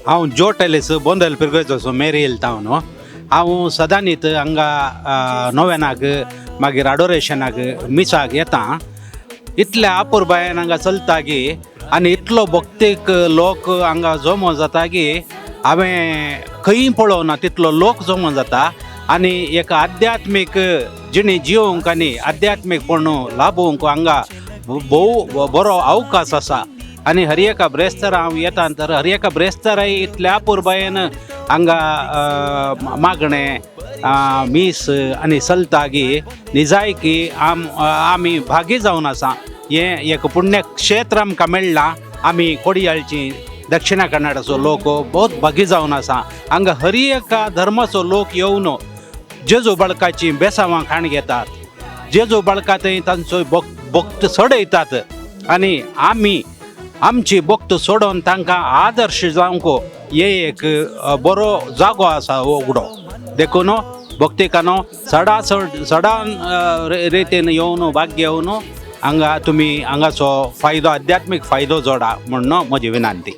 हांव जो टेलीस बोंदल पिरगोयचो मेरी तावन. हांव सदांनीत हांगा नोवेनाक, मागीर आडोरेशनाक, मिसाक येता. इतल्या अपुरबायेन हांगा चलता की आनी इतलो भक्तीक लोक हांगा जमो जाता की हांवें खंय पळोवना तितलो लोक जमो जाता. आनी एक आध्यात्मीक जिणी जिवंक आनी आध्यात्मीकपण लाभोवंक हांगा भोव बरो अवकाश आसा. आनी हर एका ब्रेस्तारा हांव येता तर हर एका ब्रेस्ताराय इतल्या अपुरबायेन हांगा मागणें, मीस आनी चलता की निजायकी आमी भागी जावन आसा. हें एक पुण्यक्षेत्र आमकां मेळ्ळां. आमी कोडियाळची दक्षिणा कन्नडाचो लोक बहुत भागी जावन आसा. हांगा हर एका धर्माचो लोक येवन जेजू बाळकाची बेसांवां खाण घेतात, जेजू बाळका थंय तांचो भक्त चडयतात आनी आमी आमची भक्त सोडोवन तांकां आदर्श जावंक हे एक बरो जागो आसा हो उगडो. देखून भक्तिकानो चडा चड चडान रितीन येवन भाग घेवन हांगा तुमी हांगाचो फायदो, आध्यात्मीक फायदो जोडा म्हण म्हजी विनंती.